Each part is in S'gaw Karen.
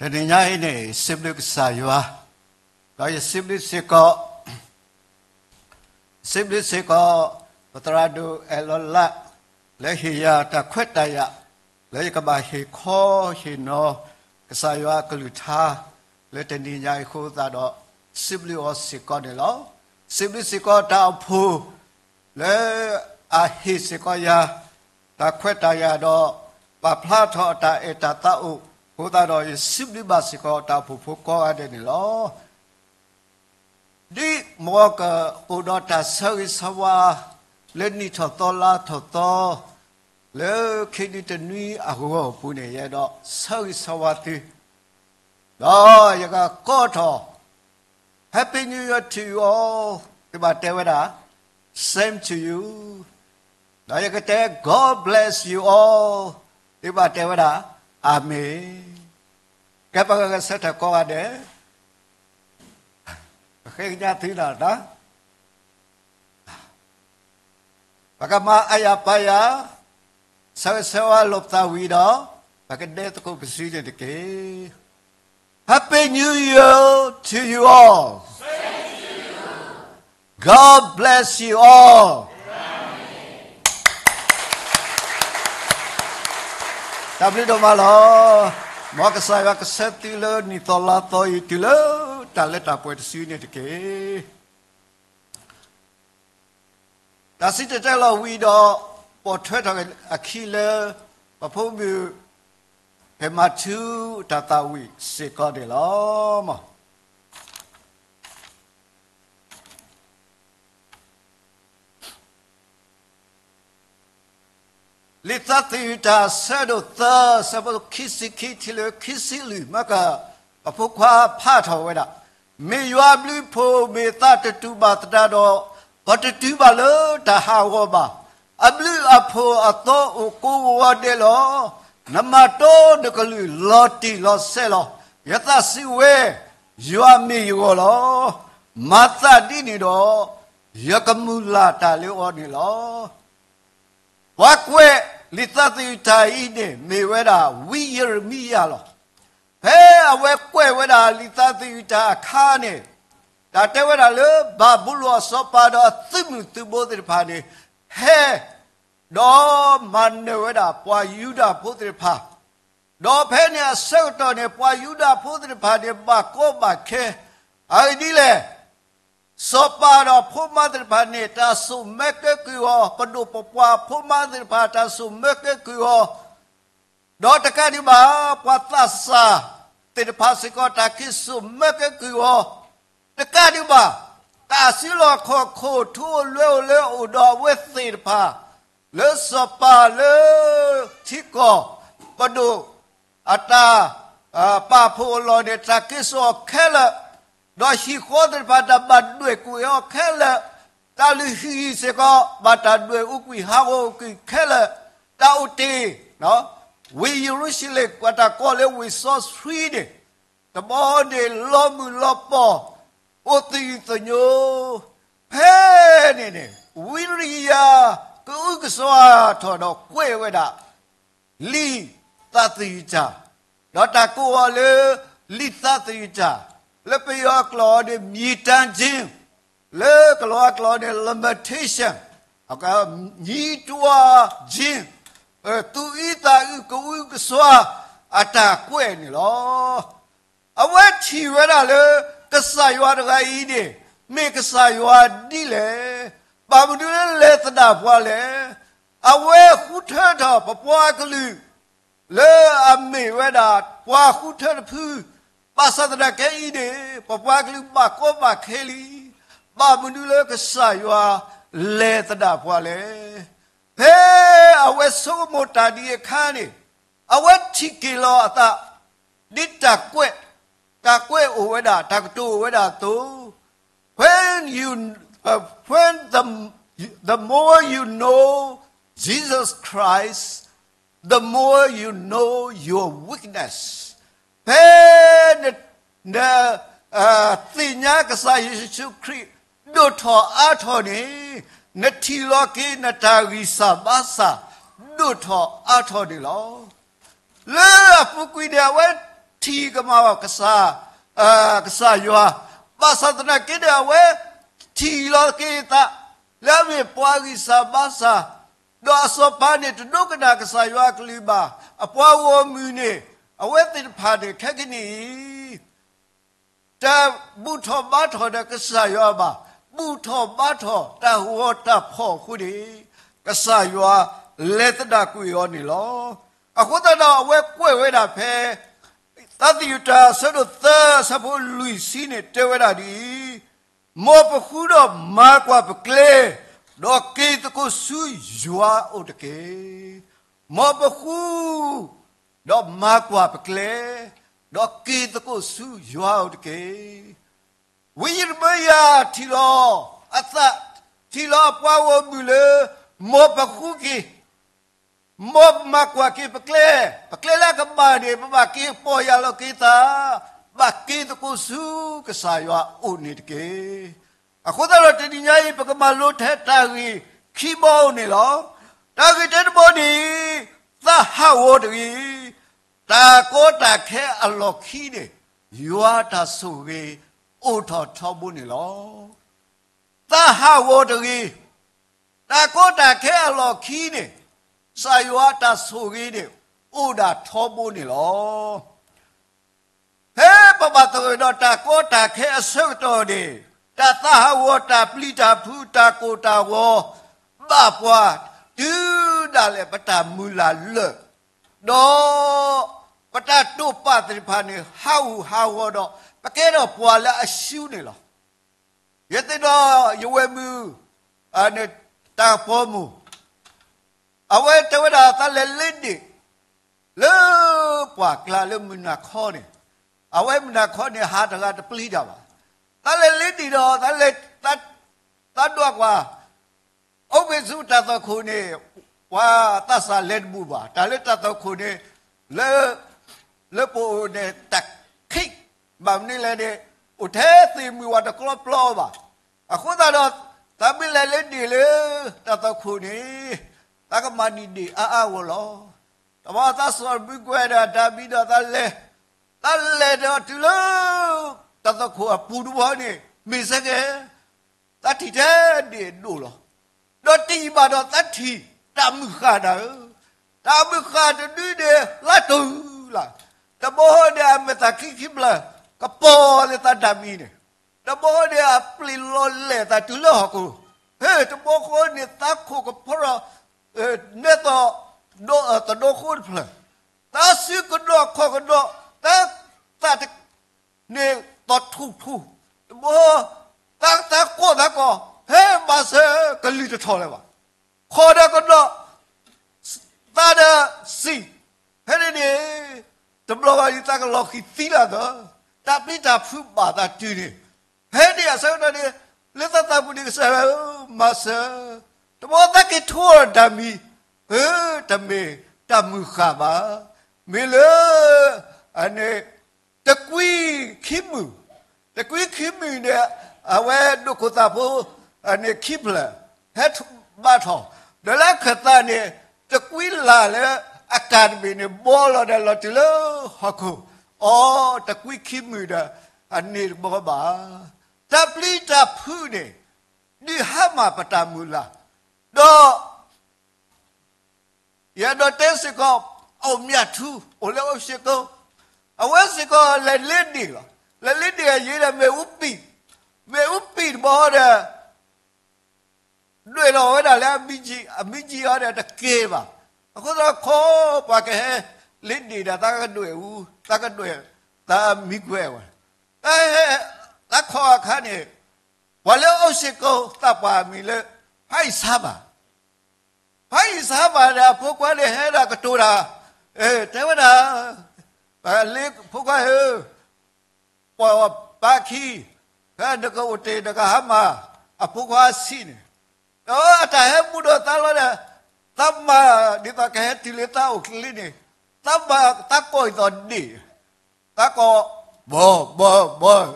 တနံၤညါအံၤန့ၣ် စံးဘျုးကစၢ်ယွၤ, ဒီးယစံးဘျုးစ့ၢ်ကီး စံးဘျုးစ့ၢ်ကီး ပသရၣ်ဒိၣ်အဲၣ်လီၤလး လၢဟ့ၣ်ယၤတၢ်ခွဲးတၢ်ယာ် လၢယကဘၣ်ဟ့ၣ်ခီဟ့ၣ်နီၤ ကစၢ်ယွၤအကလုၢ်ကထါ လၢတနံၤညါအံၤအဃိသတးဒီး စံးဘျုးအီၤစ့ၢ်ကီးန့ၣ်လီၤ. စံးဘျုးစ့ၢ်ကီးတၢ်အိၣ်ဖှိၣ် လၢအဟ့ၣ်စ့ၢ်ကီးယၤ တၢ်ခွဲးတၢ်ယာ်ဒီး ပာ်ဖျါထီၣ်အတၢ်အဲၣ်တၢ်သးအိၣ်အဃိသတးဒီး ယစံးဘျုးဘၣ်စ့ၢ်ကီးတၢ်အိၣ်ဖှိၣ်ဖိကိးဂၤဒဲးန့ၣ်လီၤ. ဒ်မ်ကအိၣ်ဒီးတၢ်ဆၢဂ့ၤဆၢဝါ လၢနံၣ်ထီၣ်သီလါထီၣ်သီ လၢခံနွံတနွံအဂီၢ်အပူၤန့ၣ် ယအဲၣ်ဒိးဆၢဂ့ၤဆၢဝါသု, ဒီးယကကိးထီၣ် Happy New Year to you all သုဘၣ်တဲဝဲဒၣ် Same to you, ဒီးယကတဲ God bless you all သုဘၣ်တဲဝဲဒၣ် Amen. ကဲ ပကဂဲၤဆၢထၢၣ်ကိးဂၤဒဲး ပဃ့ကညးသုဒီး ပကမၤအါယၤပာ်ယၤ ဆၢဂ့ၤဆၢဝါလိာ်ပသးဝံၤဒီး ပကဒဲသကိးပစုန့ၣ်တက့ၢ်. Happy New Year to you all. God bless you all. တၢ်ဘျုးဒိၣ်မးလီၤ. မ်ကစၢ်ယွၤကဆှၢသုလၢနံၣ်သီလါသီအံၤ တုၤလၢတၢ်လၢတၢ်ပှဲၤတစုန့ၣ်တက့ၢ်. တၢ်စံၣ်တဲၤတဲလီၤဝံၤဒီး ပိာ်ထွဲထီၣ်အခံလၢ ပဖိမုၣ် ဖဲမၤထူတၢ်သးဝံၣ်စ့ၢ်ကီးန့ၣ်လီၤ. လံာ်သးသယုၢ်တၢ် အဆၢဒိၣ်သၢ အဆၢဖိခံဆံခံထံၣ်လၢခံဆံလွံၢ် မ့ၢ်က ပဖိခွါဖးထီၣ်ဝဲဒၣ်, မ့ၢ်ယွၤအဘျုးအဖှိၣ်မ့ၢ်သးတတူာ်ဘၣ်သတးဒီး, ပတတုၤဘၣ်လၢတၢ်ဟးဂီၤဘၣ်. အဘျုးအဖှိၣ်အသီအိၣ်ကိးဂီၤဒဲးလီၤ. နမၤတီနကလုၢ်လီၤတံၢ်လီၤဆဲးလီၤ. ယသးစံးဝဲ, ယွၤမ့ၢ်ယဂီၢ်လီၤ. မၤသးဒ်န့ၣ်ဒီး, ယကမုၢ်လၢ်တၢ်လၢအီၤန့ၣ်လီၤ. ပှၤကွဲးလံာ်သးသယုၢ်တၢ်အံၤန့ၣ် မ့ၢ်ဝဲဒၣ်ဝံယံးရမံယၤလီၤ. ဖဲအဝဲကွဲးဝဲဒၣ်လံာ်သးသယုၢ်တၢ်အခါန့ၣ်, တၢ်တဲဝဲဒၣ်လၢဘၤဘူလိၣ်အစီၤပၤဒီးအသုးမုၢ်သုးဘိသ့ၣ်တဖၣ်န့ၣ် ဟဲ ဒီးမၤနၢၤဝဲဒၣ်ပှၤယူဒၤဖိသ့ၣ်တဖၣ်, ဒီးဖဲန့ၣ်အဆၢကတီၢ်န့ၣ် ပှၤယူဒၤဖိသ့ၣ်တဖၣ်န့ၣ် ဘၣ်ကီဘၣ်ခဲ, အဂ့ၢ်ဒ်လဲၣ် စီၤပၤဒီးဖိမါသ့ၣ်တဖၣ်န့ၣ် တၢ်စိာ်မၢကဲကုၢ်အီၤ, ပဒိၣ်ပပှၢ်ဖိမါသ့ၣ်တဖၣ် တၢ်စိာ်မၢကဲကုၢ်အီၤ, ဒီးတကးဒံးဘၣ် ပှၤသးစၢ်သ့ၣ်တဖၣ်စ့ၢ်ကီး တၢ်က့ၤစိာ်မၢကဲကုၢ်အီၤ, တကးဒံးဘၣ် တၢ်စုလီၢ်ခီၣ်ခိၣ်ထူအိၣ်လွဲအိၣ်လၢအအိၣ်ဒီးအဝဲသ့ၣ်တဖၣ် လၢစီၤပၤလၢထံကီၢ်ပဒိၣ် အတၢ် ပာ်ဖှိၣ်အလီၢ်န့ၣ် တၢ်က့ၤစိာ်အီၤခဲလၢာ်, ဒီးဟံၣ်ဃီသ့ၣ်တဖၣ် တၢ်ဘၣ်ဒွဲၣ်ကွံာ်အီၤခဲလၢာ်, တၢ်လုၢ်ဟံၣ်စ့ၢ်ကီး ဘၣ်တၢ်ဒွဲၣ်အူကွံာ်ဟးဂီၤအူကွံာ်ခဲလၢာ်, တၢ်အိၣ်တ့ၢ် ဝ့ၢ်ယရူၤၡလ့ၣ် ပှၤတၢ်ကိးလၢဝ့ၢ်စီဆှံန့ၣ် တဘျီန့ၣ်လီၤမုၢ်လီၤပီၢ် အိၣ်သယုၢ်သညိ, ဖဲန့ၣ်န့ၣ် ဝံယံးရမံယၤ ကအုကစွါထီၣ်ဒီးကွဲးဝဲဒၣ် လံာ်သးသယုၢ်တၢ်, ဒီးတၢ်ကိးအီၤလၢ လံာ်သးသယုၢ်တၢ်, လၢပယီၤအကျိာ်အီၤန့ၣ် မြည်တမ်းခြင်း, လၢကလီၤအကျိာ်အီၤန့ၣ် Lamentation, မြည်တမ်းခြင်း, သူၣ်အုးသးအုးကအုကစွါအတၢ်ကွဲးန့ၣ်လီၤ. အဝဲထံၣ်ဝဲဒၣ်လၢ ကစၢ်ယွၤတဂၤအံၤန့ၣ် မ့ၢ်ကစၢ်ယွၤဒ်လဲၣ်, ဘၣ်မနုၤလၢလဲၤသဒၣ်ပှၤလဲၣ်. အဝဲဃုထၢထီၣ်ပပှၤကလုာ် လၢအမ့ၢ်ဝဲဒၣ်ပှၤဃုထၢတဖု, ဘၣ်ဆၣ်သနာ်က့အံၤန့ၣ် ပပှၤကလုာ်ဘၣ်ကီဘၣ်ခဲလံ, ဘၣ်မနုၤလၢကစၢ်ယွၤလဲၤသဒၣ်ပှၤလဲၣ်. ဖဲအဝဲဆိကမိၣ်တၢ်ဒ်အခါန့ၣ် အဝဲထံၣ်က့ၤလီၤအသး ဒ်တၢ်ကွဲး, တၢ်ကွဲးအိၣ်ဝဲဒၣ်, တၢ်ကတိၤအိၣ်ဝဲဒၣ်အသိး, when you, uh, when the, the more you know Jesus Christ, the more you know your weakness. ဖဲန, န, သ့ၣ်ညါကစၢ်ယ့ၣ်ၡူးခရံာ် ဒိၣ်ထီၣ်အါထီၣ်န့ၣ်, နထံၣ်လီၤက့ၤနတၢ်ဂံၢ်စၢ်ဘါစၢ် ဒိၣ်ထီၣ်အါထီၣ်န့ၣ်လီၤ. လၢအပူၤကွံာ်န့ၣ် အဝဲ ထံၣ်ကမၣ်ဘၣ်ကစၢ်, ကစၢ်ယွၤ, ဘၣ်ဆၣ်သနာ်က့ဒီး အဝဲထံၣ်လီၤက့ၤအသး လၢအမ့ၢ်ပှၤဂံၢ်စၢ်ဘါစၢ်, ဒီးအစီၤပၤန့ၣ် တဒိကနၣ်ကစၢ်ယွၤအကလုၢ်ဘၣ်. အပှၤဂီၢ်မုၢ်န့ၣ် အဝဲသ့ၣ်တဖၣ်န့ၣ် ခဲကနံၣ်အံၤ တဘူၣ်ထီၣ်ဘါထီၣ်ဒီးကစၢ်ယွၤဘၣ်, ဘူၣ်ထီၣ်ဘါထီၣ်တၢ်ဂီၤတၢ်ဖီၣ်အဃိန့ၣ်, ကစၢ်ယွၤလဲၤသဒၣ်ကွံာ်အီၤန့ၣ်လီၤ. အဃိသတးဒီး အဝဲကွဲးဝဲဒၣ်ဖဲ သးသယုၢ်တၢ်အဆၢဒိၣ်သၢ အဆၢဖိလွံၢ်ဆံန့ၣ် တဲဝဲဒၣ်ဒ်အံၤ, မ်ပဃုဒီးမၤကွၢ်ပကျဲ, ဒီးက့ၤသကိးဆူယွၤအိၣ်တက့ၢ်. မ်ပဃု ဒီးမၤကွၢ်ပကျဲ, ဒီးက့ၤသကိးဆူယွၤအိၣ်တက့ၢ်. ဝံယံးရမံယၤထံၣ်လီၤအသး, ထံၣ်လီၤအပှၤဂီၢ်မုၢ်လၢ မ်ပဃုက့ၤ, မ်ပမၤကွၢ်က့ၤပကျဲ, ပကျဲလၢအကမၣ်န့ၣ် ပဘၣ်က့ၤပီၢ်ယၢ်လီၤက့ၤသး, ဘၣ်က့ၤသကိးဆူကစၢ်ယွၤအိၣ်န့ၣ်တက့ၢ်. အဃိသတးဒီးတနံၤညါအံၤ ပကမၤလိထဲတၢ်ဂ့ၢ်ခံဘီန့ၣ်လီၤ. တၢ်ဂ့ၢ်ထဲတဘီန့ၣ်, သးဟးဂီၤတဂ့ၤ. တၢ်ကီတၢ်ခဲအလီၢ်ခံန့ၣ်, ယွၤတၢ်ဆိၣ်ဂ့ၤအိၣ်ထီၣ်ထီဘိန့ၣ်လီၤ. သးဟးဂီၤတဂ့ၤ. တၢ်ကီတၢ်ခဲအလီၢ်ခံန့ၣ်, ကစၢ်ယွၤတၢ်ဆိၣ်ဂ့ၤန့ၣ် အိၣ်ဒၣ်ထီဘိန့ၣ်လီၤ. ဖဲပဘၣ်သဂၢၢ်ဒီးတၢ်ကီတၢ်ခဲအဆၢကတီၢ်န့ၣ်, တၢ်သးဟးဂီၤ, တၢ်ပျံၤတၢ်ဖုး, တၢ်ကိၢ်တၢ်ဂီၤ ဘၣ်ပှၤ တုၤဒၣ်လဲာ်ပတၢ်မုၢ်လၢ်လၢာ်, ဒီးပတၢ်တိာ်ပာ်သ့ၣ်တဖၣ်န့ၣ် ဟးဂူာ်ဟးဂီၤဒီး ပကဲထီၣ်ပှၤလၢအရှုံးန့ၣ်လီၤ. ယသ့ၣ်နီၣ်ယဝဲၢ်မုၣ် တၢ်ကပီၤမုၣ်, အဝဲတဲဝဲဒၣ် သးလဲၤလ့ဒ့ၣ် လၢပှၢ်ကျါလၢမုၢ်နၤခီန့ၣ်, အဝဲမုၢ်နၤခီန့ၣ် ဟးတဂၤတပျံၤတၢ်ဘၣ်. သးလဲၤလ့ဒ့ၣ်ဒီး သးလဲၤ, သးဒွးကွၢ် အိၣ်ဘ့ၣ်ဆူတၢ်သွၣ်ခိၣ်န့ၣ်, ပှၤသးစၢ်လဲၤတဘူၣ်ဘၣ်. တၢ်လၢတၢ်သွၣ်ခိၣ်န့ၣ်, လၢ, လၢပအိၣ်န့ၣ် တၢ်ခံး, ဘၣ်မနုၤလဲၣ်န့ၣ်, အိၣ်ထဲသ့ၣ်မုၢ်ဝဲတကျီပျီဘၣ်. အဃိသတးဒီး, သးမ့ၢ်လဲၤလၢဒ့ၣ်လၢတၢ်သွၣ်ခိၣ်န့ၣ်, သးကမၤန့ၢ်ဒ့ၣ်အါအါဂီၢ်လီၤ. တဘျီသးစီၤမုၢ်ကွဲဒီးတၢ်မံဒီးသးလဲၤ, သးလဲၤဒီးတုၤလၢ တၢ်သွၣ်ခိၣ်အပူၤတဘျီန့ၣ် မ့ၢ်စ့ၢ်ကီး သးထံၣ်ထဲဒ့ၣ်အဒိၣ်လီၤ. ဒီးတယံာ်ဘၣ်ဒီး သးထံၣ်တၢ်မုၢ်ဃၢ်ဒၣ်ဧၢ, တၢ်မုၢ်ဃၢ်တဒုန့ၣ် လါတုၤလၢ်, တဘျီန့ၣ် အမဲာ်သၣ်ခံခံဖျၢၣ် ကပီၤလၢသးတၢ်မံန့ၣ်, တဘျီန့ၣ် အပျ့ၤလီၤလဲာ်သးတုၤလၢဟီၣ်ခိၣ်, ဟ့ၣ် တဘျီဃီန့ၣ် သးခိၣ်ကဖီဒီး နဲသိး သဒိၣ်ဃိတဖျၢၣ်, သးစုကဒီးခီၣ်ကဒီး, သးသးတ န့ၣ်သီၣ်ထူၣ်ထူၣ်, တဘျီ သးသးကိးသးကီး, ဟဲမၤစၢၤ ကလုၢ်တထီၣ်လၢၤဘၣ်, ခီၣ်ဒီးကဒီး, သးဒီးစံၣ်, ဖဲန့ၣ်န့ၣ် တဘျီဘၣ်ဒ်သးကလီၤဃံၤသံလၢသီ, တၢ်ပျံၤတၢ်ဖုးဘၣ်သးတုၤန့ၣ်, ဖဲန့ၣ်အဆၢကတီၢ်န့ၣ် လၢသးသးပူၤန့ၣ် ကစၢ်ဧၢ မၤစၢၤ, တဘျီသးက့ၤထိဒီးတၢ်မံ, ဧၢ တမ့ၢ်တၢ်မုၢ်ဃၢ်ဘၣ်, မ့ၢ်လၢ အန့ၣ် တကွံခံမုၢ်, တကွံခံမုၢ်န့ၣ် အဝဲဒိၣ်ခိၣ်သၣ်ဖိ န့ၣ်ခံဖျၢၣ် ဟဲဘါထီၣ်, ဒီးလၢအခၢၣ်သးန့ၣ် တကွံလၢ်လၢအကၣ်တဘ့ၣ်န့ၣ် ဘီလီၤဒီးလီၤတုၤလၢဟီၣ်ခိၣ်, အိ တကွံခံမုၢ်ဒီး အန့ၣ်တဘီဘၣ်, တၢ်ပျံၤတၢ်ဖုးန့ၣ် ဒုးဟါမၢ်ပတၢ်မုၢ်လၢ်, ဒီး ယအဲၣ်ဒိးတဲစ့ၢ်ကီး အီၣ်မၠၣ်ထူ အိၣ်လၢအိၣ်စ့ၢ်ကီး, အဝဲစ့ၢ်ကီးလဲၤလ့ဒ့ၣ်လီၤ. လဲၤလ့ဒ့ၣ်အယံၤဒီးမ့ၣ်အူပံာ်, မ့ၣ်အူပံာ်တဘီဒီး ဒွဲၣ်လီၤဝဲဒၣ်လၢအမံကံ, အမံကံအီၤဒီးတကဲဘၣ်. အဃိသတးခီ ပှၤကဟဲလ့ဒ့ၣ်ဒီး သးကဒွဲၣ်အူ, သးကဒွဲၣ်, သးမံကွဲးဝဲ, သးဟဲ, သးခီအခါန့ၣ် ပှၤလၢအိၣ်စ့ၢ်ကီးသးပှၢ်အမံၤလၢ ဖးအံၣ်စါဘၣ် ဖးအံၣ်စါဘၣ်ဒီးအဖိခွါန့ၣ်ဟဲဒၣ်ကတိၤတၢ်, တဲဝဲဒၣ်, ပှၤလၢဖိခွါဧၢ, ပှၤပၢ်ခံ, ဖဲနကအိၣ်တ့ၢ်နကဟါမၢ် အဖိခွါဆံးန့ၣ်, ဒီးအတၢ်ဟဲမူဒီးသးလီၤဒီး, သးမၤဒ်သိးကဟဲတုၤလၢသးအိၣ်ချ့န့ၣ်, သးမၤသးကိးအံၤသိးဒ့ၣ်, သးကိး, ဘီ, ဘီ, ဘီ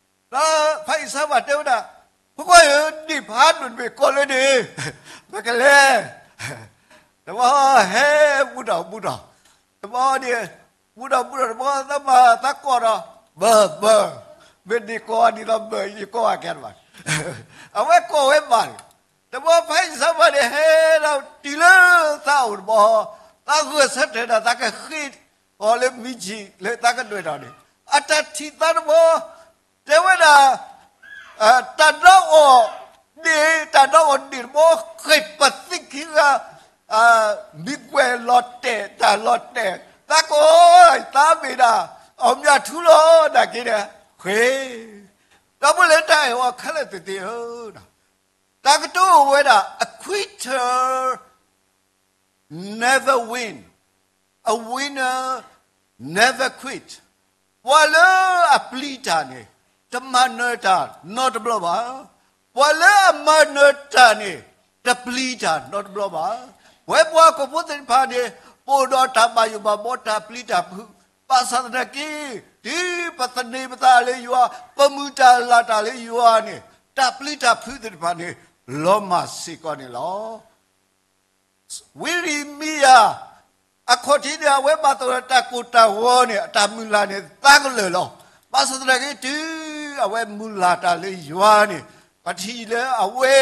ဒီးဖးအံၣ်စါဘၣ်တဲဝဲဒၣ်, ဖိခွါဧၢ, ဒ့ၣ်ဖးဒိၣ်တဘ့ၣ်ကိးလၢန့ၣ်, ပကလဲၤ, တဘျီဟဲမူဒီးမူဒီး, တဘျီန့ၣ်, ဘူးဒီးဘူးဒီးတဘျီ သးမၤသးကိးဒီး ဘၢၣ်ဘၢၣ်, မ့ၢ်ဒ်ကိးဒ်သိးဘၢၣ် ယကိးအကဲတဘၣ်, အဝဲကိးဝဲဘၣ်န့ၣ်, တဘျီဖဲအံၤစးဘၣ်န့ၣ် ဟဲဒီးတုၤလၢသးအိၣ်တဘျီ, သးဂဲၤဆၢထၢၣ်ဒီးသးကဃ့အီၤလၢမံဆံးလၢသးကဒွဲၣ်ထီၣ်န့ၣ်, အတၢ်ထံၣ်သးတဘျီ တဲဝဲဒၣ် တၢ်ဒီးအီၤန့ၣ် တၢ်ဒီးအီၤန့ၣ်တဘျီ ဃ့ၢ်ပသံခံဂၤ မံကွဲးလီၤတဲာ်တၢ်လီၤတဲာ် သးကိး သးမ့ၢ်ဒၣ် အီၣ်မၠးထူလီၤ နာ်က့န့ၣ် ဃ့ၢ် ဒီပုၢ်ဝဲၢ်လၢတၢ်အဲၣ်အီၤခဲလၢာ်သ့ၣ်သ့ၣ်ဧၢ, တၢ်ကတိၤအိၣ်ဝဲဒၣ် a quitter never win, a winner never quit. ပှၤလၢအပျံၤတၢ်န့ၣ် တမၤနၢၤတၢ်နီတဘျီဘၣ်. ပှၤလၢအမၤနၢၤတၢ်န့ၣ် တပျံၤတၢ်နီတဘျီဘၣ်. ပဝဲပှၤဟီၣ်ခိၣ်ဖိသ့ၣ်တဖၣ်န့ၣ် ပအိၣ်ဒီးတၢ်ဘၣ်ယိၣ်ဘၣ်ဘီ တၢ်ပျံၤတၢ်ဖုး, ဘၣ်ဆၣ်သနာ်က့ တုၤပသန့ၤပသးလၢယွၤ, ပမုၢ်တၢ်လၤတၢ်လၢယွၤန့ၣ် တၢ်ပျံၤတၢ်ဖုးသ့ၣ်တဖၣ်န့ၣ် လီၤမၢ်စ့ၢ်ကီးန့ၣ်လီၤ. ဝံရမံယၤ အခီၣ်ထံးန့ၣ် အဝဲဘၣ်သ့ၣ်ဒီးတၢ်ကိၢ်တၢ်ဂီၤန့ၣ် အတၢ်မုၢ်လၢ်န့ၣ် သးကလၢာ်လီၤ. ဘၣ်ဆၣ်သနာ်က့ တုၤအဝဲမုၢ်လၢ်တၢ်လၢယွၤန့ၣ် ပထံၣ်လၢအဝဲ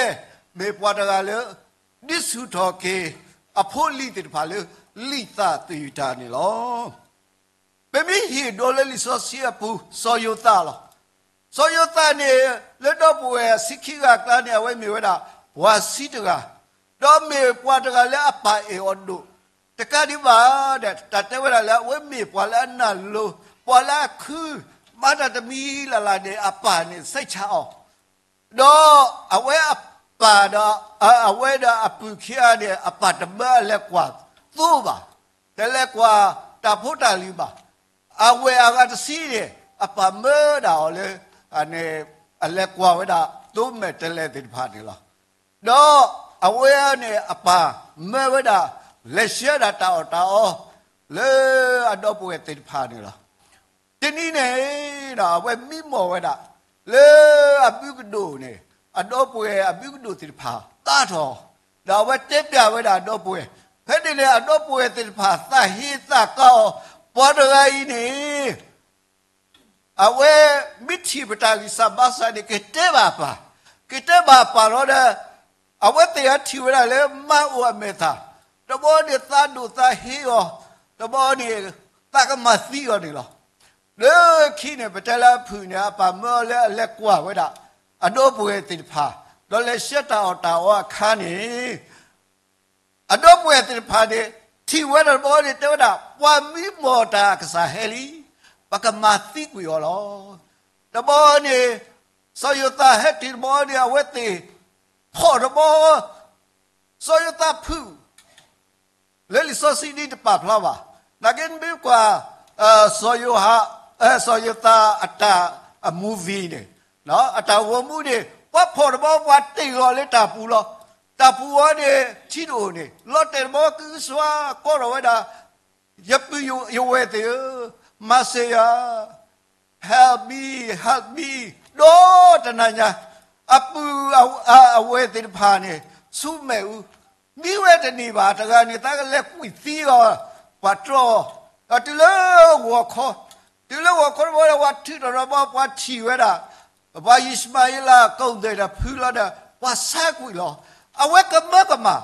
မ့ၢ်ပှၤတဂၤလၢ ဒုးဆူၣ်ထီၣ်က့ၤ အဖိအလံၤသ့ၣ်တဖၣ်လၢ လံာ်သးသယုၢ်တၢ်န့ၣ်လီၤ. ပမ့ၢ်ဟ့ၣ်ဒိလၢလံာ်စီဆှံအပူၤ စီၤယိၤသးလီၤ. စီၤယိၤသးန့ၣ် လၢဒီပုၢ်ဝဲၢ်ဆံခံဂၤအကျါန့ၣ် အဝဲမ့ၢ်ဝဲဒၣ် ပှၤဆံးတဂၤ, ဒီးမ့ၢ်ပှၤတဂၤလၢအပၢ်အဲၣ်အီၤဒိၣ်, တကးဒံးဘၣ်ဒီး တၢ်တဲဝဲဒၣ်လၢ အဝဲမ့ၢ်ပှၤလၢအနၢ်လိၤ, ပှၤလၢအခု, မၤတၢ်တမံၤလၢ်လၢ်န့ၣ် အပၢ်န့ၣ် စံးဆၢအီၤ ဒီးအဝဲအပၢ်ဒီး အဝဲဒီးအပုၢ်ခံဂၤန့ၣ် အပၢ်တမၢအလဲၤကွၢ်သိဘၣ်, တလဲၤကွၢ်တၢ်ဖိတၢ်လံၤဘၣ်. အဝဲၢ်အဂၤတဆံန့ၣ် အပၢ်မၢဒၣ်အီၤလၢ အလဲၤကွၢ်ဝဲဒၣ်သိမဲာ်တဲးလဲးသ့ၣ်တဖၣ်န့ၣ်လီၤ. ဒီးအဝဲန့ၣ် အပၢ်မၢဝဲဒၣ် လဲၤဆှၢဒၣ်တၢ်အီၣ်တၢ်အီ လၢအဒီပုၢ်ဝဲၢ်သ့ၣ်တဖၣ်န့ၣ်လီၤ. တနံၤန့ၣ်ဒီး အဝဲမံမီၢ်ဝဲဒၣ် လၢအဘုကဒိၣ်န့ၣ် အဒီပုၢ်ဝဲၢ်အဘုကဒိၣ်သ့ၣ်တဖၣ်သးထီၣ်, ဒီးအဝဲတဲပျးဝဲဒၣ်အဒီပုၢ်ဝဲၢ်, ဖဲန့ၣ်န့ၣ် အဒီပုၢ်ဝဲၢ်သ့ၣ်တဖၣ်သးဟ့သးကါအီၤ, ပှၤတဂၤအံၤန့ၣ် အဝဲမ့ၢ်ထံၣ်ပတၢ်ဂံၢ်စၢ်ဘါစၢ်န့ၣ် ကတဲဘၣ်အပၢ်, ကတဲဘၣ်အပၢ်လီၤဒီး အဝဲသ့ၣ်အထံၣ်ဝဲဒၣ်လၢမါအိၣ်အမဲာ်သၣ်, တဘျီန့ၣ်သးဒိၣ်သးဟ့အီၤ, တဘျီန့ၣ် သးကမၤသံအီၤန့ၣ်လီၤ. လၢခံန့ၣ် ပတဲလၢအဖုၣ်န့ၣ် အပၢ်မၢအီၤလၢအလဲၤကွၢ်ဝဲဒၣ် အဒီပုၢ်ဝဲၢ်သ့ၣ်တဖၣ်, ဒီးလဲၤဆှၢတၢ်အီၣ်တၢ်အီအခါန့ၣ် အဒီပုၢ်ဝဲၢ်သ့ၣ်တဖၣ်န့ၣ် ထံၣ်ဝဲဒၣ်တဘျီန့ၣ် တဲဝဲဒၣ် ပှၤမံမီၢ်တၢ်အကစၢ်ဟဲလံ, ပကမၤသံကွံာ်အီၤလီၤ. တဘျီန့ၣ် စီၤယိၤသးဟဲတုၤတဘျီန့ၣ် အဝဲသ့ၣ်ဖီၣ်တဘျီ စီၤယိၤသးဖုၣ် လၢလံာ်စီဆှံန့ၣ်တပာ်ဖျါဘၣ်. နာ်က့နမ့ၢ်ကွၢ် စီၤယိၤဟၣ် စီၤယိၤသးအတၢ်အ movie န့ၣ် အတၢ်ဂီၤမူန့ၣ် ပှၤဖီၣ်တဘျီ ပှၤတ့ၢ်လီၤလၢတၢ်ပူၤလီၤ. တၢ်ပူၤအံၤန့ၣ် ထံတအိၣ်န့ၣ် လီၤတဲာ်တဘျီ ကုကစွါကိးထီၣ်ဝဲဒၣ် ယပုၢ်ယဝဲၢ်သ့ၣ်ဧၢ, မၤစၢၤယၤ help me, help me ဒီးတနၤညါ အပုၢ်အဝဲၢ်သ့ၣ်တဖၣ်န့ၣ် ဆူမဲာ်အူ မံဝဲတန့ၢ်ဘၣ်. တဂၤန့ၣ် သးကလဲၤကွံာ်သံအီၤ ပှၤတြီအီၤ, ဒီးတုၤလၢဂီၤခီ, တုၤလၢဂီၤခီတဘျီ ပှၤထုးထီၣ်ဒီးဘၣ် ပှၤထံၣ်ဝဲဒၣ် ပှၤယံၡမၤဧ့လး ကိၣ်သဲးဒီးဖုလီၤဒီး ပှၤဆါကွံာ်လီၤ. အဝဲကမၢကမၣ်,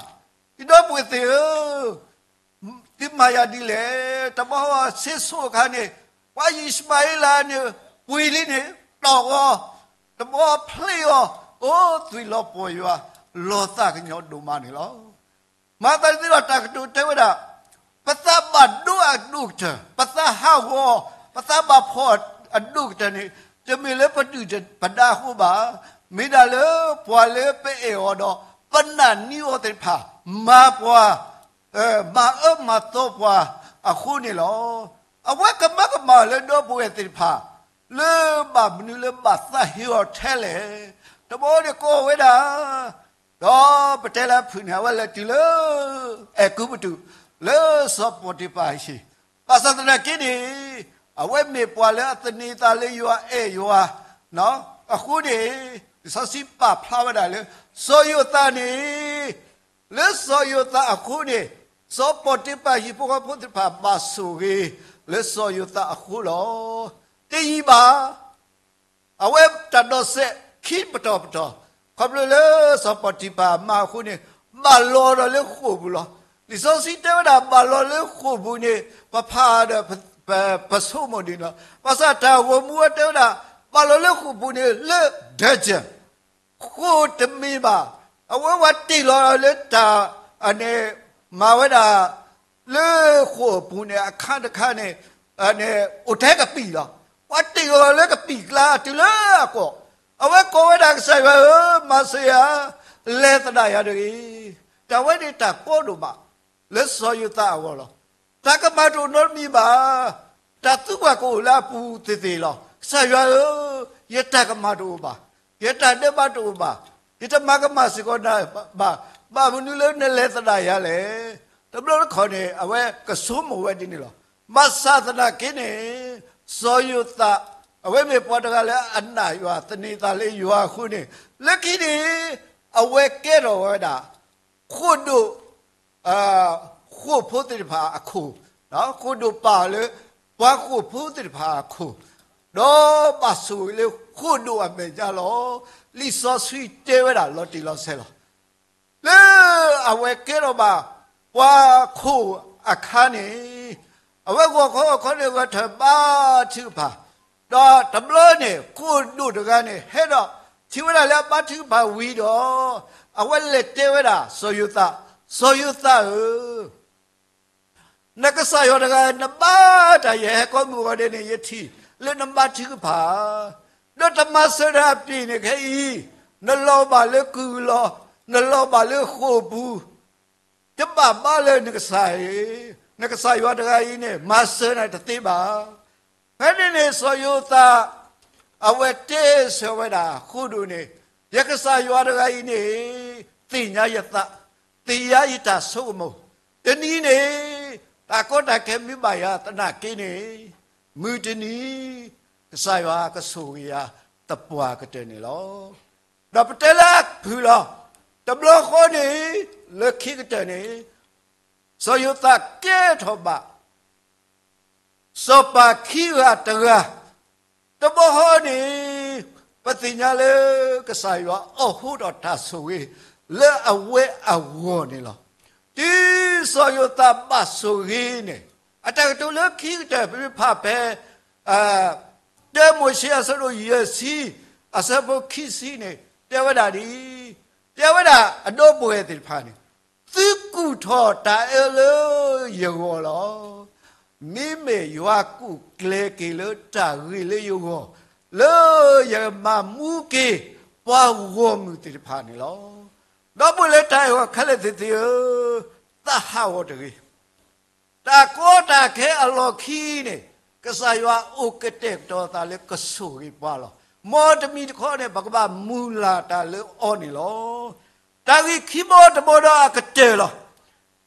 ယဒီပုၢ်ဝဲၢ်သ့ၣ်ဧၢ သုမၤယၤဒ်လဲၣ်. တဘျီဆ့ဆိအခါန့ၣ် ပှၤယံၡမၤဧ့လးန့ၣ် ပှ့ၤလံန့ၣ် တီၢ်အီၤ, တဘျီဖျ့အီၤ, အိ သွံၣ်လီၤပီၢ်ယွၤ လီၤသးကညီၤဒိၣ်မးန့ၣ်လီၤ. မၤသးဒ်သိးဒီးတၢ်ကတိၤတဲဝဲဒၣ် ပသးဘၣ်ဒိအဒိၣ်ကတၢၢ်, ပသးဟးဂီၤ, ပသးဘၣ်ဖှီၣ်အဒိၣ်ကတၢၢ်န့ၣ် တမ့ၢ်လၢပဒုၣ်ပဒါအဃိဘၣ်, မ့ၢ်ဒၣ်လၢပှၤလၢပအဲၣ်အီၤဒီး ပနာ်န့ၢ်အီၤသ့ၣ်တဖၣ် မၤပှၤ မၤအၢမၤသီပှၤအဃိန့ၣ်လီၤ. အဝဲကမၢကမၣ်လၢဒီပုၢ်ဝဲၢ်သ့ၣ်တဖၣ် လၢဘၣ်မနုၤလၢဘၣ်သးဟ့အီၤထဲလဲၣ်. တဘျီန့ၣ်ကိးဝဲဒၣ် ဒီးပတဲလၢအဖုၣ်န့ၣ် အဝဲလဲၤတုၤလၢ အဲၤကူပတူး လၢစီၤပီၤတံၤဖၢၣ်အဟံၣ်, ဘၣ်ဆၣ်သနာ်က့န့ၣ် အဝဲမ့ၢ်ပှၤလၢအသန့ၤသးလၢယွၤအဲၣ်ယွၤ အဃိန့ၣ် လံာ်စီဆှံပာ်ဖျါဝဲဒၣ်လၢ စီၤယိၤသးန့ၣ် လၢစီၤယိၤသးအဃိန့ၣ် စီၤပီၤတံၤဖၢၣ်ဟံၣ်ဖိဃီဖိသ့ၣ်တဖၣ်ဘၣ်ဆိၣ်ဂ့ၤ လၢစီၤယိၤသးအဃိလီၤ. တယံာ်ဘၣ် အဝဲတၢ်ဒိးစဲးခံပတီၢ်ပတီၢ်, ခီဖျိလၢစီၤပီၣ်တံၤဖၣ်မါအဃိန့ၣ် ဘၣ်လီၤဒီးလၢဃိာ်ပူၤလီၤ. လံာ်စီဆှံတဲဝဲဒၣ် ဘၣ်လီၤလၢဃိာ်ပူၤန့ၣ် ပဖးဒီး ပဆိကမိၣ်ဒ်န့ၣ်လီၤ. ဘၣ်ဆၣ်တၢ်ဂီၤမူဝဲတဲဝဲဒၣ် ဘၣ်လီၤလၢဃိာ်ပူၤန့ၣ်လၢ dungeon ဃိာ်တမ့ၢ်ဘၣ်, အဝဲဝဲတ့ၢ်လီၤလၢတၢ်န့ၣ် မၤဝဲဒၣ် လၢဃိာ်အပူၤန့ၣ် အခါတခါန့ၣ် န့ၣ် အိၣ်ထဲကပံာ်လီၤ. ပှၤတ့ၢ်လီၤလၢကပံာ်ကျါတုၤလၢအကီၢ်, အဝဲကိးဝဲဒၣ်ကစၢ်ယွၤဧၢ, မၤစၢၤယၤ, လဲၤသဒၣ်ယၤတဂ့ၤ. တၢ်ဝဲန့ၣ်တၢ်ကီဒိၣ်မး လၢစီၤယိၤသးအဂီၢ်လီၤ. တၢ်ကမၣ်တအိၣ်နီတမံၤဘၣ်. တၢ်သံကွၢ်ကအိၣ်လၢအပူၤသ့ၣ်သ့ၣ်လီၤ. ကစၢ်ယွၤဧၢ, ယတၢ်ကမၣ်တအိၣ်ဘၣ်, ယတၢ်ဒဲးဘးတအိၣ်ဘၣ်, ယတမၤကမၣ်စ့ၢ်ကီးနၤဘၣ်, ဘၣ်မနုၤလၢနလဲၤသဒၣ်ယၤလဲၣ်. တဘျီတခီၣ်န့ၣ် အဝဲကဆိကမိၣ်ဝဲဒ်န့ၣ်လီၤ. ဘၣ်ဆၣ်သနာ်က့န့ၣ် စီၤယိၤသး အဝဲမ့ၢ်ပှၤတဂၤလၢအနာ်ယွၤ သန့ၤသးလၢယွၤအဃိန့ၣ် လၢခံန့ၣ် အဝဲကဲထီၣ်ဝဲဒၣ် ဃိာ်ဒိၣ် ဃိာ်ဖိသ့ၣ်တဖၣ်အခိၣ်, ဃိာ်ဒိၣ်ပာ်လၢ ပှၤဃိာ်ဖိသ့ၣ်တဖၣ်အခိၣ်, ဒီးဘၣ်ဆိၣ်ဂ့ၤလၢဃိာ်ဒိၣ်အမဲာ်ညါလီၤ. လံာ်စီဆှံတဲဝဲဒၣ်လီၤတံၢ်လီၤဆဲးလီၤ. လၢအဝဲကဲထီၣ်ဘၣ်ပှၤခိၣ်အခါန့ၣ် အဝဲဂီၤခီဂီၤခီန့ၣ် ဂဲၤထၢၣ်ဘါထုကဖၣ်, ဒီးတဘျီန့ၣ် ဃိာ်ဒိၣ်တဂၤန့ၣ် ဟဲဒီးထံၣ်ဝဲဒၣ်လၢအဘါထုကဖၣ်ဝံၤဒီး အဝဲလဲၤတဲဝဲဒၣ်စီၤယိၤသး, စီၤယိၤသးဧၢ, နကစၢ်ယွၤတဂၤ နဘါတၢ်ယဲၢ်ဟဲကီမုၢ်ဂီၤဒဲးန့ၣ် ယထံၣ်လၢနဘါထုကဖၣ်, ဒီးတမၤစၢၤနၤအပျ့ၤန့ၣ်ခဲအံၤ, နလီၤဘၣ်လၢကုၢ်လီၤ, နလီၤဘၣ်လၢဃိာ်ပူၤ, တဘၣ်ဘါလၢနကစၢ်အံၤ, နကစၢ်ယွၤတဂၤအံၤန့ၣ် မၤစၢၤနၤတသ့ဘၣ်. ဖဲန့ၣ်န့ၣ် စီၤယိၤသး အဝဲတဲဆၢဝဲဒၣ်ဃိာ်ဒိၣ်န့ၣ်, ယကစၢ်ယွၤတဂၤအံၤန့ၣ် သ့ၣ်ညါယသး, သ့ၣ်ညါယတၢ်ဆိကမိၣ်, တနံၤန့ၣ် တၢ်ကီတၢ်ခဲမ့ၢ်ဘၣ်ယၤသနာ်က့န့ၣ်, မုၢ်တနံၤ ကစၢ်ယွၤကဆိၣ်ဂ့ၤယၤသပှၢ်ကတၢၢ်န့ၣ်လီၤ. ဒီးပတဲလၢအဖုၣ်လီၤ. တဘျီဃီန့ၣ် လၢခံကတၢၢ်န့ၣ် စီၤယိၤသးကဲထီၣ်ဘၣ် စီၤပၤခံဂၤတဂၤ, တဘျီဃီန့ၣ် ပသ့ၣ်ညါလၢကစၢ်ယွၤအိးထီၣ်ဒီးတၢ်ဆိၣ်ဂ့ၤ လၢအဝဲအဂီၢ်န့ၣ်လီၤ. တုၤစီၤယိၤသးဘၣ်ဆိၣ်ဂ့ၤန့ၣ် အတၢ်ကတိၤလၢခံကတၢၢ် ပမ့ၢ်ဖးဖဲ တၢမိၤၡ့အဆၢဒိၣ်ယဲၢ်ဆံ အဆၢဖိခံဆံန့ၣ် တဲဝဲဒၣ်ဒ်အံၤ, တဲဝဲဒၣ်အဒီပုၢ်ဝဲၢ်သ့ၣ်တဖၣ်န့ၣ်, သုကူၣ်ထီၣ်တၢ်အၢလၢယဂီၢ်လီၤ. မ့မ့ၢ်ယွၤကူၣ်ကျဲၤက့ၤလၢတၢ်ဂ့ၤလၢယဂီၢ်, လၢယကမၤမူက့ၤပှၤဂီၢ်မုၢ်သ့ၣ်တဖၣ်န့ၣ်လီၤ. ဒီပုၢ်ဝဲၢ်လၢတၢ်အဲၣ်ဂီၢ်ခဲလၢာ်သ့ၣ်သ့ၣ်ဧၢ, သးဟးဂီၤတဂ့ၤ. တၢ်ကီတၢ်ခဲအလီၢ်ခံန့ၣ် ကစၢ်ယွၤအိၣ်ကတဲာ်ကတီၤသးလၢကဆိၣ်ဂ့ၤပှၤလီၤ. မ်တမံၤတခီန့ၣ် ပကဘၣ်မုၢ်လၢ်တၢ်လၢအီၤန့ၣ်လီၤ. တၢ်ဂ့ၢ်ခံဘီတဘီဒီးအကတၢၢ်လီၤ.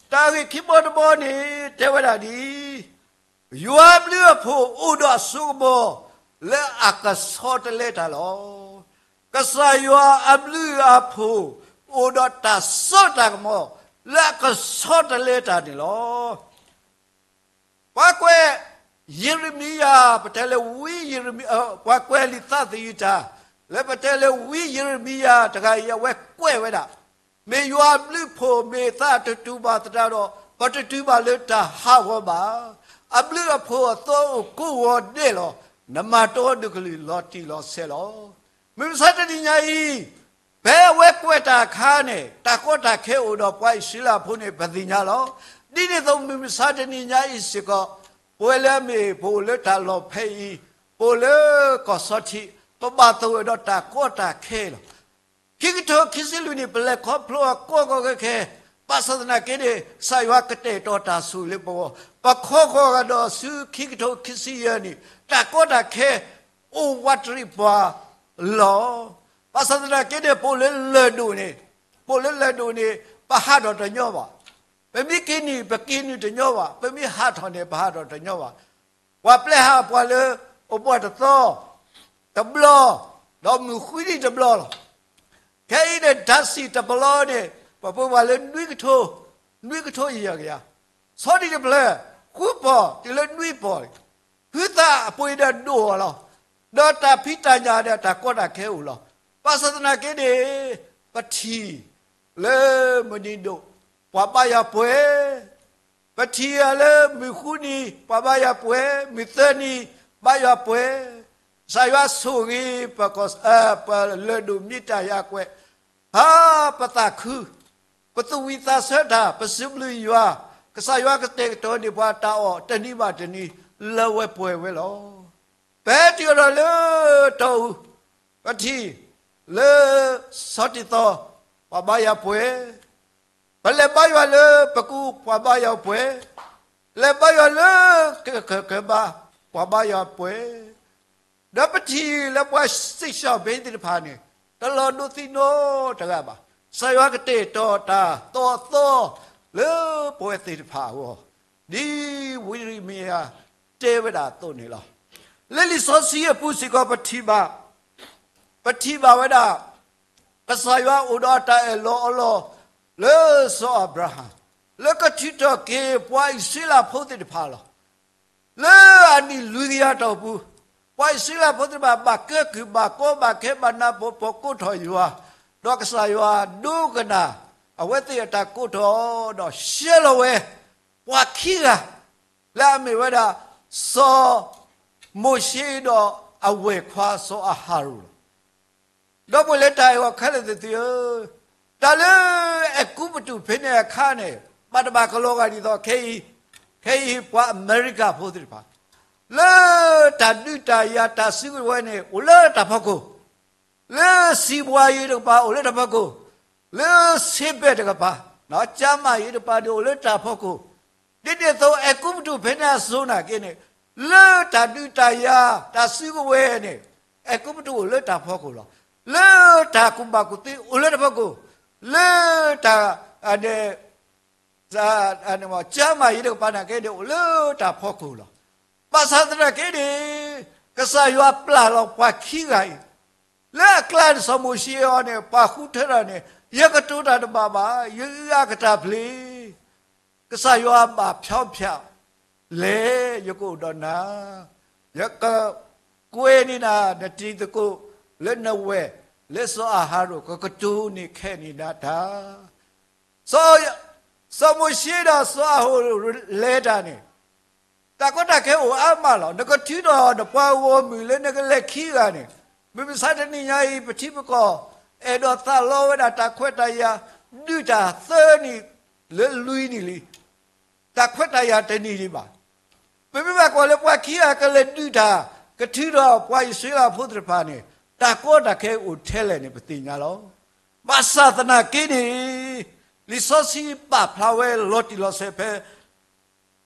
တၢ်ဂ့ၢ်ခံဘီတဘီန့ၣ် တဲဝဲဒၣ်ဒ်အံၤ, ယွၤအဘျုးအဖှိၣ်အိၣ်ဒီးအစိကမီၤ လၢအကဆီတလဲတၢ်လီၤ. ကစၢ်ယွၤအဘျုးအဖှိၣ် အိၣ်ဒီးတၢ်စိတၢ်ကမီၤ လၢအကဆီတလဲတၢ်န့ၣ်လီၤ. ပှၤကွဲးယံးရမံယၤ ပတဲလၢဝံယံးရမံ, ပှၤကွဲးလံာ်သးသယုၢ်တၢ် လၢပတဲလၢဝံယံးရမံယၤတဂၤအံၤ အဝဲကွဲးဝဲဒၣ်, မ့ၢ်ယွၤအဘျုးအဖှိၣ် မ့ၢ်သးတတူၢ်ဘၣ်သတးဒီး ပတတုၤဘၣ်လၢတၢ်ဟးဂီၤဘၣ်. အဘျုးအဖှိၣ်အသီအိၣ်ကိးဂီၤဒဲးလီၤ. နမၤတီဒုးကလုၢ်လီၤတံၢ်လီၤဆဲးလီၤ. မုၢ်မဆါတနံၤညါအံၤ ဖဲအဝဲကွဲးတၢ်အခါန့ၣ် တၢ်ကီတၢ်ခဲအိၣ်ဒီးပှၤအံၣ်စရ့လးဖိန့ၣ် ပသ့ၣ်ညါလီၤ. ဒ်န့ၣ်အသိး မုၢ်မဆါတနံၤညါအံၤစ့ၢ်ကီး ပဝဲလၢအမ့ၢ်ပအိၣ်လၢတၢ်လီၢ်ဖဲအံၤ, ပအိၣ်လၢကီၢ်စီထံး, ပဘၣ်သဂၢၢ်ဒီးတၢ်ကီတၢ်ခဲလီၤ. ခံကထိခံဆံလွံၢ်နံၣ် ပလဲၤခီဖျိအကီကီခဲခဲ, ဘၣ်ဆၣ်သနာ်က့န့ၣ် ကစၢ်ယွၤကတဲာ်ကတီၤတၢ်ဆိၣ်ဂ့ၤလၢပဂီၢ်, ပခီဃီၤဂၤဒီးဆူခံကထိခံဆံယဲၢ်နံၣ်, တၢ်ကီတၢ်ခဲ အိၣ်ဝးတရံးပှၤလီၤ. ဘၣ်ဆၣ်သနာ်က့န့ၣ် ပအိၣ်လၢလၢၢ်ဒိၣ်န့ၣ်, ပအိၣ်လၢလၢၢ်ဒိၣ်န့ၣ် ပဟးထီၣ်တညီဘၣ်. ပမ့ၢ်က့ၤနုာ် ပက့ၤနုာ်တညီဘၣ်, ပမ့ၢ်ဟးထီၣ်န့ၣ် ပဟးထီၣ်တညီဘၣ်. ပှၤပျဲဟးပှၤလၢအိၣ်ဘှီၣ်တသီ, တဘျီ, ဒီးမုၢ်ဃုနံၤတဘျီလီၤ. ခဲအံၤန့ၣ် ဓာတ်ဆီတဘီလီန့ၣ် ပပှ့ၤပှၤလၢနွံကထိ, နွံကထိယဲၢ်ကယၤ, ဆီဒံၣ်တဖျၢၣ်, ဃ ကူပီၤတုၤလၢနွံပီၤ, ဟုသၣ်အပှ့ၤဒီးဒိၣ်အီၤလီၤ. ဒီးတၢ်ဖံးတၢ်ညၣ်ဒီးတၢ်ကီတၢ်ခဲအိၣ်လီၤ. ဘၣ်ဆၣ်သနာ်က့န့ၣ် ပထံၣ်လၢမုၢ်နံၤဒိၣ် ပှၤဘါယွၤပှဲၤ, ပထံၣ်အီၤလၢမုၢ်ဃုနံၤ ပှၤဘါယွၤပှဲၤ, မုၢ်သၢနံၤ ဘါယွၤပှဲၤ, ကစၢ်ယွၤဆိၣ်ဂ့ၤ ပကီၢ် ပလၢၢ်ဒိၣ်မ့ၢ်တၢ်ယၤကွဲး, ဟါ ပသးခု, ပသူၣ်ဝံၣ်သးဆၢတၢ် ပစံးဘျုးယွၤ, ကစၢ်ယွၤကတဲာ်ကတီၤန့ၢ်ပှၤတၢ်အီၣ်တနံၤဘၣ်တနံၤ လၢဝဲပှဲၤဝဲလီၤ. ပဟဲတုၤအီၤဒီးလၢတီအူ, ပထံၣ်လၢ ဆီတံၢ်သီ ပှၤဘါယွၤပှဲၤ, ပလဲၤဘါယွၤလၢပကူ ပှၤဘါယွၤပှဲၤ, လဲၤဘါယွၤလၢကကကဘါ ပှၤဘါယွၤပှဲၤ, ဒီးပထံၣ်လၢပှၤစံၣ်ရှီၣ်ဘ့သ့ၣ်တဖၣ်န့ၣ် တလီၤဒိသံနီတဂၤဘၣ်. ကစၢ်ယွၤကတဲာ်ကတီၤတၢ်သီသီလၢပဝဲသ့ၣ်တဖၣ်အဂီၢ်, ဒ်ဝံယံးရမံယၤတဲဝဲဒၣ်အသိးန့ၣ်လီၤ. လၢလံာ်စီဆှံအပူၤစ့ၢ်ကီး ပထံၣ်ဘၣ် ပထံၣ်ဘၣ်ဝဲဒၣ် ကစၢ်ယွၤအိၣ်ဒီးတၢ်အၢၣ်လီၤအီလီၤ လၢစီၤအၤဘြၤဟၣ် လၢကထုးထီၣ်က့ၤပှၤအံၣ်စရ့လးဖိသ့ၣ်တဖၣ်လီၤ. လၢအနံၣ်လွံၢ်ကယၤအတီၢ်ပူၤ, ပှၤအံၣ်စရ့လးဖိသ့ၣ်တဖၣ် ဘၣ်ကဲကုၢ်ဘၣ်ကီဘၣ်ခဲ ဘၣ်နးဘၣ်ဖှီၣ်ကိးထီၣ်ယွၤ, ဒီးကစၢ်ယွၤဒိကနၣ် အဝဲသ့ၣ်အတၢ်ကိးထီၣ် ဒီးရှဲလီၤဝဲ ပှၤခံဂၤ လၢအမ့ၢ်ဝဲဒၣ် စီၤမိၤၡ့ဒီးအဝဲၢ်ခွါစီၤအၤဟရိၣ်လီၤ. ဒီပုၢ်ဝဲၢ်လၢတၢ်အဲၣ်အီၤခဲလၢာ်သ့ၣ်သုဧၢ, တၢ်လၢအဲၤကူပတူးဖဲန့ၣ်အခါန့ၣ် ဘၣ်တဘၣ်ကလီၤဂာ်ဒ်သိး ခဲအံၤ ခဲအံၤပှၤအမဲရကၤဖိသ့ၣ်တဖၣ် လၢတၢ်ဒုးတၢ်ယၤတၢ်စုကဝဲၤန့ၣ် အိၣ်လၢတၢ်ဖီခိၣ်, လၢစံးဘှါယ့တကပၤအိၣ်လၢတၢ်ဖီခိၣ်, လၢဆ့ဘဲၣ်တကပၤ, ကၠါမၤယ့တကပၤန့ၣ်အိၣ်လၢတၢ်ဖီခိၣ်, ဒ်န့ၣ်အသိး အဲၤကူပတူးဖဲန့ၣ်အစိၤနာ်က့န့ၣ် လၢတၢ်ဒုးတၢ်ယၤတၢ်စုကဝဲၤန့ၣ် အဲၤကူပတူးအိၣ်လၢတၢ်ဖီခိၣ်လီၤ. လၢတၢ်ကူၣ်ဘၣ်ကူၣ်သ့အိၣ်လၢတၢ်ဖီခိၣ်, လၢတၢ် ကၠါမၤယ့တကပၤနာ်က့န့ၣ် အိၣ်လၢတၢ်ဖီခိၣ်လီၤ. ဘၣ်ဆၣ်သနာ်က့န့ၣ် ကစၢ်ယွၤပျၢ်လီၤပှၤခံဂၤအံၤ လၢအကျါန့ၣ် စီၤမိၤၡ့အီၤန့ၣ် ပာ်ဃုထၢထီၣ်န့ၣ် ယကတိၤတၢ်တဘၣ်ဘၣ်, ယအုၣ်အကတၢၢ်ဖျ့, ကစၢ်ယွၤဘၣ်ဖၠီဖၠး လဲၤ ယကအိၣ်ဒီးနၤ, ယကကွဲးန့ၢ်နၤ နတံၤသကိးလၢနဝဲၢ် လၢစီၤအၤဟရိၣ်ကကတိၤန့ၢ်ခဲန့ၣ်ဒၣ်တၢ် စီၤမိၤၡ့ဒီးစီၤအၤဟရိၣ်လဲၤတၢ်န့ၣ် တၢ်ကီတၢ်ခဲအိၣ်အါမးလီၤ. နကထုးထီၣ်နပှၤဂီၢ်မုၢ်လၢနကလဲၤခံဂၤန့ၣ်, မုၢ်မဆါတနံၤညါအံၤ ပထံပကီၢ် အဲၣ်ဒိးသးလီဝဲဒၣ်တၢ်ခွဲးတၢ်ယာ် ဒုးတၢ်သၢနံၣ်လၢလွံၢ်နံၣ်လံ. တၢ်ခွဲးတၢ်ယာ်တနံၣ်ဒံးဘၣ်. ပမ့ၢ်ဘၣ်ကွၢ်လၢပှၤခံဂၤကလဲၤဒုးတၢ် ကထုးထီၣ်ပှၤအံၣ်စရ့လးဖိသ့ၣ်တဖၣ်န့ၣ် တၢ်ကီတၢ်ခဲအိၣ်ထဲလဲၣ်န့ၣ် ပသ့ၣ်ညါလီၤ. ဘၣ်ဆၣ်သနာ်က့န့ၣ် လံာ်စီဆှံပာ်ဖျါဝဲလီၤတံၢ်လီၤဆဲးဖဲ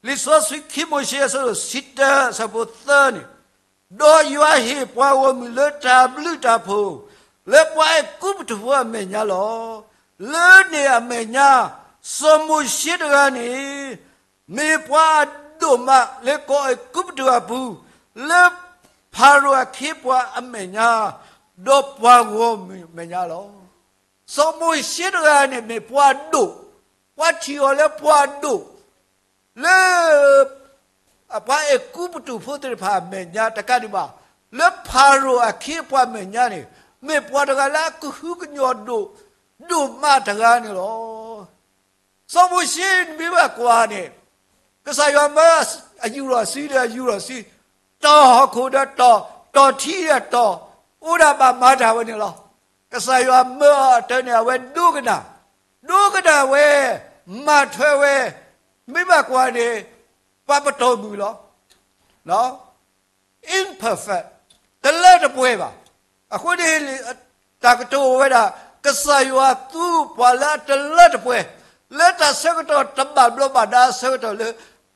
လံာ်စီဆှံခံမိၤၡ့အဆၢဒိၣ်တဆံတၢ အဆၢဖိသၢန့ၣ်, ဒီးယွၤဟ့ၣ်ပှၤဂီၢ်မုၢ်လၢတၢ်ဘျုးတၢ်ဖှိၣ် လၢပှၤအဲၤကူပတူးဖိအမဲာ်ညါလီၤ. လၢန့ၣ်အမဲာ်ညါ စီၤမိၤၡ့တဂၤန့ၣ် မ့ၢ်ပှၤအဒိၣ်မးလၢကီၢ်အဲၤကူပတူးအပူၤ, လၢဖၤရိၤအခ့အပှၤအမဲာ်ညါ, ဒီးပှၤဂီၢ်မုၢ်အမဲာ်ညါလီၤ. စီၤမိၤၡ့တဂၤန့ၣ်မ့ၢ်ပှၤဒိၣ်, ပှၤထံၣ်အီၤလၢပှၤဒိၣ်, လၢ အပှၤအဲၤကူပတူးဖိသ့ၣ်တဖၣ်အမဲာ်ညါတကးဒံးဘၣ်, လၢဖၤရိၤအခ့အပှၤအမဲာ်ညါန့ၣ် မ့ၢ်ပှၤတဂၤလၢအကဟုကညီၢ်ဒိၣ်, ဒိၣ်မးတဂၤန့ၣ်လီၤ. စီၤမိၤၡ့နမ့ၢ်ဘၣ်ကွၢ်န့ၣ်, ကစၢ်ယွၤမၢအယူၢ်လီၤစုဒီးယူၢ်လီၤစု, တီၢ်ဟီၣ်ခိၣ်ဒီးတီၢ်, တီၢ်ထံဒီးတီၢ်, အိၣ်ဒၣ်ဘၣ်မၤတၢ်ဝဲန့ၣ်လီၤ. ကစၢ်ယွၤမၢအီၤအတၢ်န့ၣ် အဝဲဒိကနၣ်, ဒိကနၣ်ဝဲ, မၤထွဲဝဲ, မ့ၢ်ဘၣ်ကွၢ်န့ၣ်, ပှၤပတီၢ်မုၢ်လီၤ. imperfect, တလၢတပှဲၤဘၣ်. အဃိန့ၣ် တၢ်ကတိၤဝဲဒၣ်, ကစၢ်ယွၤသူပှၤလၢအတလၢတပှဲၤ, လၢတၢ်ဆၢကတီၢ်တဘၣ်ဘျီးဘၣ်ဒါအဆၢကတီၢ်လၢ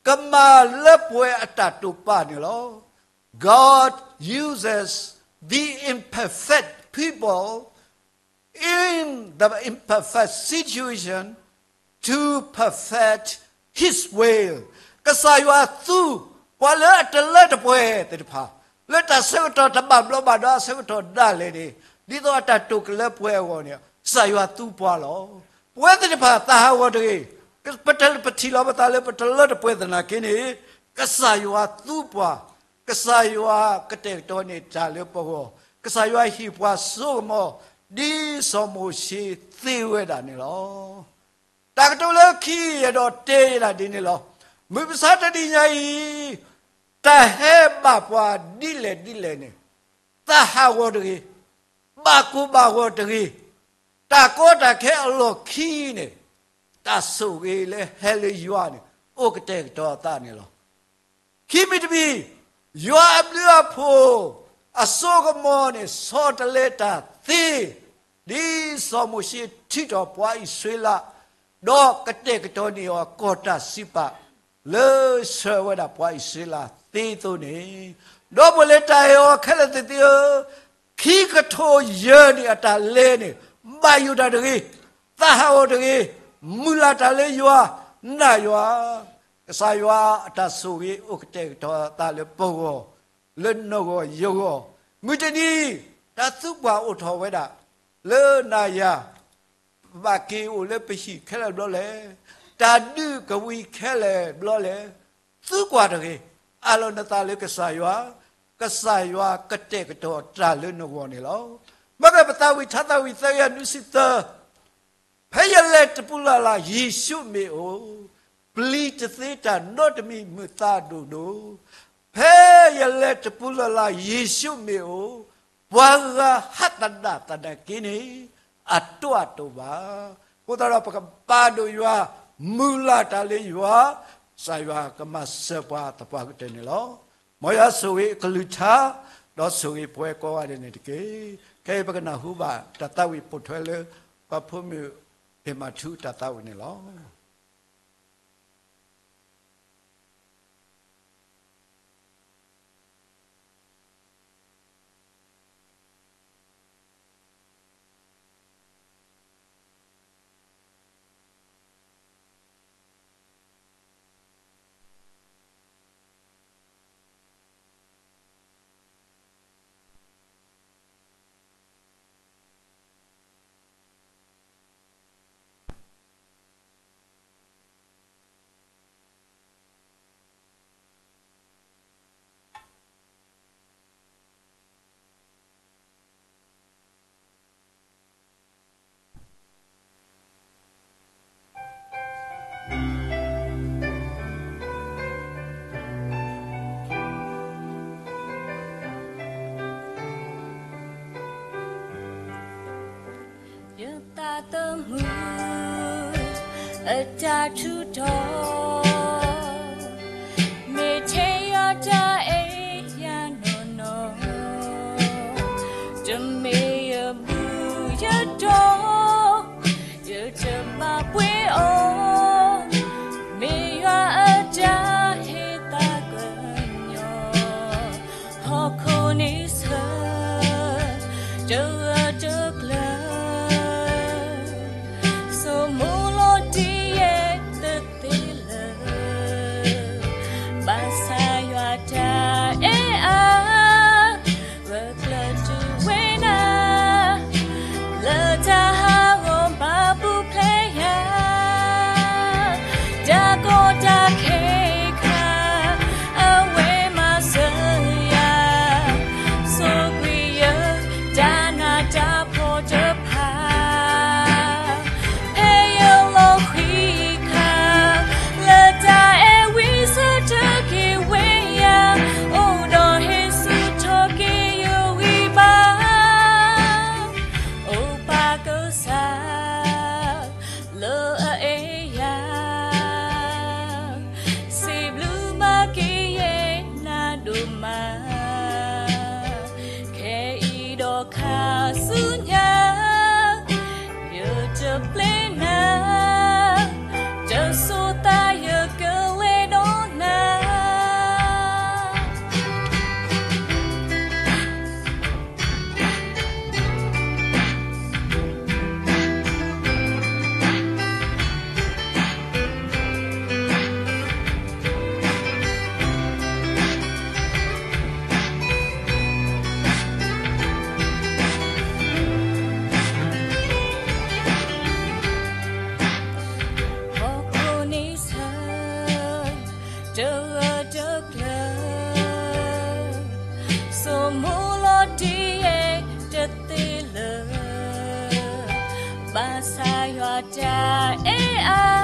ကမၤလၢပှဲၤအတၢ်တိာ်ပာ်န့ၣ်လီၤ. God uses the imperfect people in the imperfect situation to perfect His will. ကစၢ်ယွၤသူ ပှၤလၢအတလၢတပှဲၤသ့ၣ်တဖၣ်, လၢတၢ်ဆၢကတီၢ်တဘၣ်ဘျီးဘၣ်ဒါအဆၢကတီၢ်ဒၣ်လဲာ်န့ၣ်, ဒ်သိးအတၢ်တိာ်ကလၢပှဲၤအဂီၢ်န့ၣ် ကစၢ်ယွၤသူပှၤလီၤ. ပဝဲသ့ၣ်တဖၣ်သးဟးဂီၤတဂ့ၤ, ပထံၣ်လီၤပသးလၢပတလၢတပှဲၤသနာ်က့န့ၣ် ကစၢ်ယွၤသူပှၤ, ကစၢ်ယွၤကတဲာ်ကတီၤန့ၢ်တၢ်လၢပဂီၢ်, ကစၢ်ယွၤဟ့ၣ်ပှၤစိကမီၤ ဒ်စီၤမိၤၡ့သ့ဝဲဒၣ်န့ၣ်လီၤ. တၢ်ကတိၤလၢခံ ယအဲၣ်ဒိးတဲဒၣ်ဒ်န့ၣ်လီၤ. မုၢ်မဆါတနံၤညါအံၤ တၢ်ဟဲဘၣ်ပှၤဒ်လဲၣ်ဒ်လဲၣ်န့ၣ်, သးဟးဂီၤတဂ့ၤ, ဘၣ်ကိၢ်ဘၣ်ဂီၤတဂ့ၤ, တၢ်ကီတၢ်ခဲအလီၢ်ခံန့ၣ်, တၢ်ဆိၣ်ဂ့ၤလၢဟဲလၢယွၤန့ၣ် အိၣ်ကတဲာ်ကတီၤအသးန့ၣ်လီၤ. ခံမံၤတမံၤ, ယွၤအဘျုးအဖှိၣ် အစိကမီၤန့ၣ် ဆီတလဲတၢ်သ့, ဒ်စီၤမိၤၡ့ထုးထီၣ်ပှၤအံၣ်စရ့လး, ဒီးကတဲာ်ကတီၤန့ၢ်အီၤကီၢ်တၢ်စံးပာ် လၢဆှၢဝဲဒၣ်ပှၤအံၣ်စရ့လးသ့အသိးန့ၣ်, ဒီပုၢ်ဝဲၢ်လၢတၢ်အဲၣ်အီၤခဲလၢာ်သ့ၣ်ဧၢ, ခံကထိယဲၢ်နံၣ်အတၢ်လဲၤန့ၣ် ဘၣ်ယိၣ်တၢ်တဂ့ၤ, သးဟးဂီၤတဂ့ၤ, မုၢ်လၢ်တၢ်လၢယွၤ, နာ်ယွၤ, ကစၢ်ယွၤအတၢ်ဆိၣ်ဂ့ၤအိၣ်ကတဲာ်ကတီၤအသးလၢပဂီၢ်, လၢနဂီၢ်ယဂီၢ်, မုၢ်တနံၤ တၢ်သံကွၢ်အိၣ်ထီၣ်ဝဲဒၣ် လၢနၤယၤ ဘၣ်က့ၤအိၣ်လၢပဟံၣ်ခဲလၢာ်ဘျီလဲၣ်, တၢ်ဒုးကဝံၤခဲလၢာ်ဘျီလဲၣ်, သံကွၢ်တဂ့ၤ, အးလီၤနသးလၢကစၢ်ယွၤ, ကစၢ်ယွၤကတဲာ်ကတီၤတၢ်လၢနဂီၢ်န့ၣ်လီၤ. မ့ၢ်ပသးဝံၣ်ထါသးဝံၣ်သၢကယၤနွံဆံသၢ ဖဲယလဲၤတပူၤလၢ်လၢ် ယ့ၣ်ၡူးမ့ၢ်အိၣ်, ပျံၤတသ့တၢ်နီတမံၤမုာ်သးဒိၣ်ဒိၣ်, ဖဲယလဲၤတပူၤလၢ်လၢ် ယ့ၣ်ၡူးမ့ၢ်အိၣ်, ပှၤဂၤဟးသဒၣ်သနာ်က့န့ၣ် အတိၢ်အတိၢ်ဘၣ်. အဃိသတးဒီး ပကပာ်ဒိၣ်ယွၤ, မုၢ်လၢ်တၢ်လၢယွၤ, ကစၢ်ယွၤကမၤစၢၤပှၤသပှၢ်ကတၢၢ်န့ၣ်လီၤ. မ်ယွၤဆိၣ်ဂ့ၤအကလုၢ်ကထါ, ဒီးဆိၣ်ဂ့ၤပဝဲကိးဂၤဒဲးန့ၣ်တက့ၢ်. ခဲအံၤပကနၢ်ဟူဘၣ်တၢ်သးဝံၣ်ပိာ်ထွဲလၢ ပှၤဖိမုၣ်အ့ၣ်မၤထူအတၢ်သးဝံၣ်န့ၣ်လီၤ. ယသးသမူအတၢ်ထူးထီၣ်, မ့ၢ်ထဲယွၤတၢ်အဲၣ်ယၤနီၢ်နီၢ်, တမ့ၢ်ယဘူၣ်ယတီၤ, ယတဘၣ်ပှ့ၤအီၤ, မ့ၢ်ယွၤအတၢ်ဟ့ၣ်သးကညီၤ, ဟီၣ်ခိၣ်န့ဆၢၣ် တဂၢၢ်တကျၢၤ, ဆိမိၣ်လီၤတံၢ်ယဲၢ်တသ့လၢၤ, ဘၣ်ဆၣ်ယွၤတၢ်အဲၣ်အါ ဂၢၢ်ကျၢၤတုၤဝဲဒၣ် လၢတၢ်ဟးဂီၤဘၣ်ပူၤဖျဲးယၤ, တၢ်ကီတၢ်ခဲခါ အဝဲမၤစၢၤယၤ, ဆိၣ်ဂ့ၤယတၢ်နးတၢ်ဖှီၣ်တဖၣ်, ဖဲယလီၤဃံၤ အ့ အ